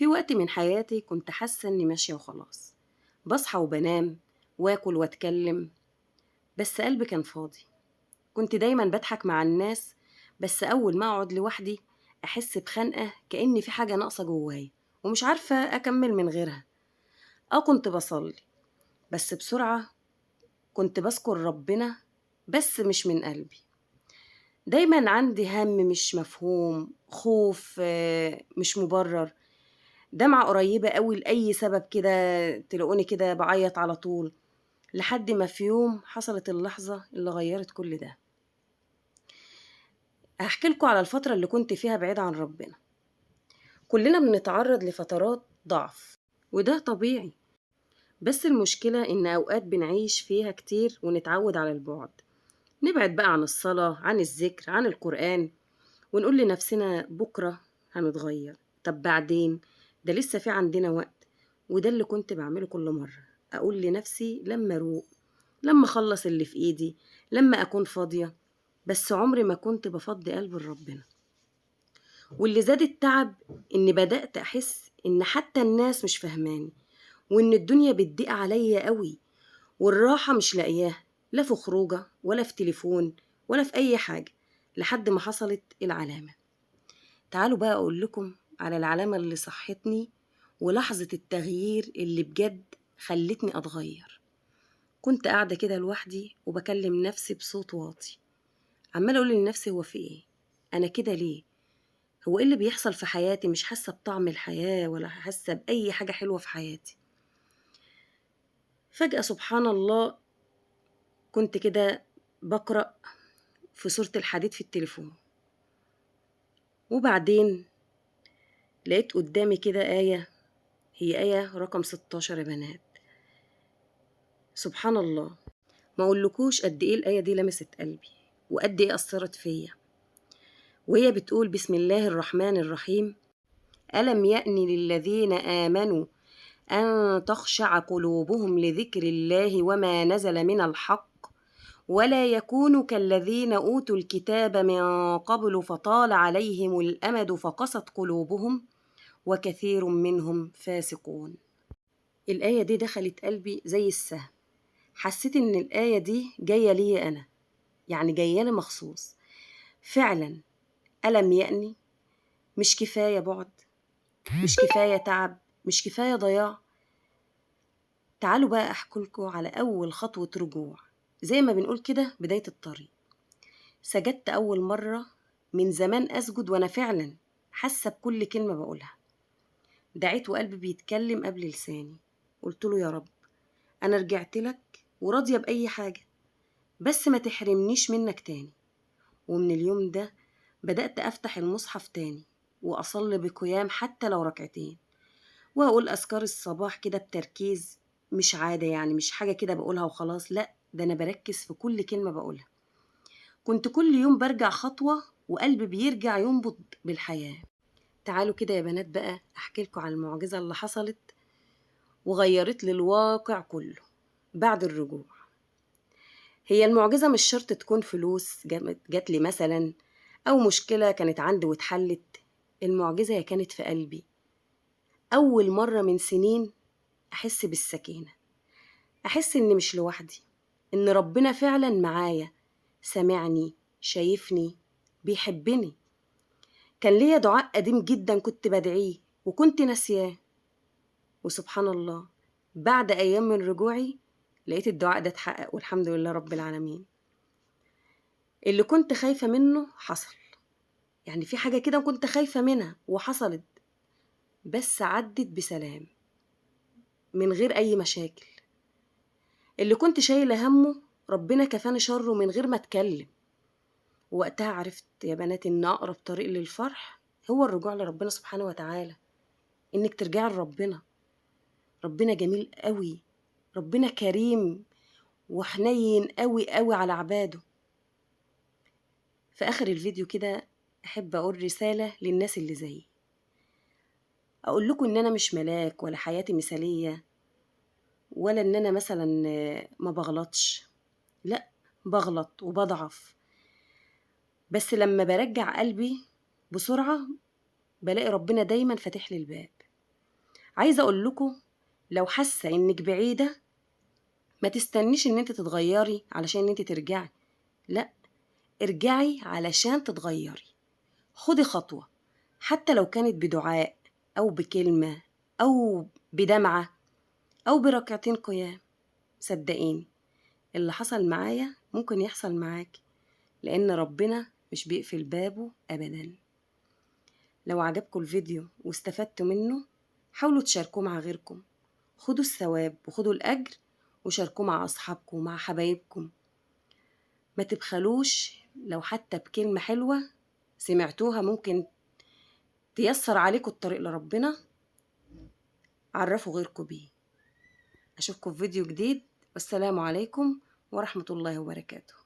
في وقت من حياتي كنت حاسة إني ماشية وخلاص، بصحى وبنام وآكل وأتكلم، بس قلبي كان فاضي. كنت دايما بضحك مع الناس، بس أول ما أقعد لوحدي أحس بخنقة، كأن في حاجة ناقصة جوايا ومش عارفة أكمل من غيرها. كنت بصلي بس بسرعة، كنت بذكر ربنا بس مش من قلبي. دايما عندي هم مش مفهوم، خوف مش مبرر، دمعة قريبة قوي لأي سبب كده تلاقوني كده بعيط على طول، لحد ما في يوم حصلت اللحظة اللي غيرت كل ده. هحكي لكم على الفترة اللي كنت فيها بعيدة عن ربنا. كلنا بنتعرض لفترات ضعف وده طبيعي، بس المشكلة إن أوقات بنعيش فيها كتير ونتعود على البعد، نبعد بقى عن الصلاة، عن الذكر، عن القرآن، ونقول لنفسنا بكرة هنتغير، طب بعدين، ده لسه في عندنا وقت. وده اللي كنت بعمله كل مرة، أقول لنفسي لما أروق، لما أخلص اللي في إيدي، لما أكون فاضية، بس عمري ما كنت بفضي قلب لربنا. واللي زاد التعب إن بدأت أحس إن حتى الناس مش فاهماني، وإن الدنيا بتضيق عليا قوي، والراحة مش لاقياها، لا في خروجة ولا في تليفون ولا في أي حاجة، لحد ما حصلت العلامة. تعالوا بقى أقول لكم على العلامة اللي صحتني ولحظة التغيير اللي بجد خلتني أتغير. كنت قاعدة كده لوحدي وبكلم نفسي بصوت واطي، عمالة أقول لنفسي هو في إيه؟ أنا كده ليه؟ هو إيه اللي بيحصل في حياتي؟ مش حاسة بطعم الحياة ولا حاسة بأي حاجة حلوة في حياتي. فجأة سبحان الله كنت كده بقرأ في سورة الحديد في التليفون، وبعدين لقيت قدامي كده آية، هي آية رقم 16 يا بنات. سبحان الله، ما أقولكوش قد إيه الآية دي لمست قلبي وقد إيه أثرت فيا. وهي بتقول بسم الله الرحمن الرحيم، ألم يأن للذين آمنوا أن تخشع قلوبهم لذكر الله وما نزل من الحق ولا يكونوا كالذين أوتوا الكتاب من قبل فطال عليهم الأمد فقست قلوبهم وكثير منهم فاسقون. الآية دي دخلت قلبي زي السهم، حسيت إن الآية دي جاية لي أنا، يعني جاية لي مخصوص فعلا. ألم يأني، مش كفاية بعد، مش كفاية تعب، مش كفاية ضياع. تعالوا بقى أحكي لكم على أول خطوة رجوع، زي ما بنقول كده بداية الطريق. سجدت أول مرة من زمان أسجد وأنا فعلا حاسة بكل كلمة بقولها. دعيت وقلبي بيتكلم قبل لساني، قلت له يا رب أنا رجعت لك وراضية بأي حاجة، بس ما تحرمنيش منك تاني. ومن اليوم ده بدأت أفتح المصحف تاني وأصلي بقيام حتى لو ركعتين، وأقول أذكار الصباح كده بتركيز، مش عادة يعني، مش حاجة كده بقولها وخلاص، لأ ده أنا بركز في كل كلمة بقولها. كنت كل يوم برجع خطوة وقلبي بيرجع ينبض بالحياة. تعالوا كده يا بنات بقى أحكي لكم على المعجزة اللي حصلت وغيرت لي الواقع كله بعد الرجوع. هي المعجزة مش شرط تكون فلوس جات لي مثلا، أو مشكلة كانت عندي واتحلت. المعجزة هي كانت في قلبي. أول مرة من سنين أحس بالسكينة، أحس إني مش لوحدي، إن ربنا فعلا معايا، سامعني، شايفني، بيحبني. كان ليا دعاء قديم جدا كنت بدعيه وكنت ناسياه، وسبحان الله بعد أيام من رجوعي لقيت الدعاء ده اتحقق، والحمد لله رب العالمين. اللي كنت خايفة منه حصل، يعني في حاجة كده كنت خايفة منها وحصلت، بس عدت بسلام من غير أي مشاكل. اللي كنت شايلة همه ربنا كفاني شره من غير ما أتكلم. وقتها عرفت يا بنات إن أقرب طريق للفرح هو الرجوع لربنا سبحانه وتعالى، إنك ترجعي لربنا. ربنا جميل قوي، ربنا كريم وحنين قوي قوي على عباده. في آخر الفيديو كده أحب أقول رسالة للناس اللي زيي، أقول لكم إن أنا مش ملاك ولا حياتي مثالية، ولا إن أنا مثلا ما بغلطش، لا بغلط وبضعف، بس لما برجع قلبي بسرعة بلاقي ربنا دايما فاتح لي الباب. عايزة أقول لكم لو حاسة إنك بعيدة ما تستنيش إن أنت تتغيري علشان أنت ترجعي، لا، ارجعي علشان تتغيري. خدي خطوة حتى لو كانت بدعاء أو بكلمة أو بدمعة أو بركعتين قيام. صدقيني اللي حصل معايا ممكن يحصل معاك، لأن ربنا مش بيقفل بابه أبدا. لو عجبكم الفيديو واستفدتوا منه حاولوا تشاركوه مع غيركم، خدوا الثواب وخدوا الأجر وشاركوه مع أصحابكم ومع حبايبكم. ما تبخلوش لو حتى بكلمة حلوة سمعتوها ممكن تيسر عليكم الطريق لربنا، عرفوا غيركم بيه. أشوفكم في فيديو جديد، والسلام عليكم ورحمة الله وبركاته.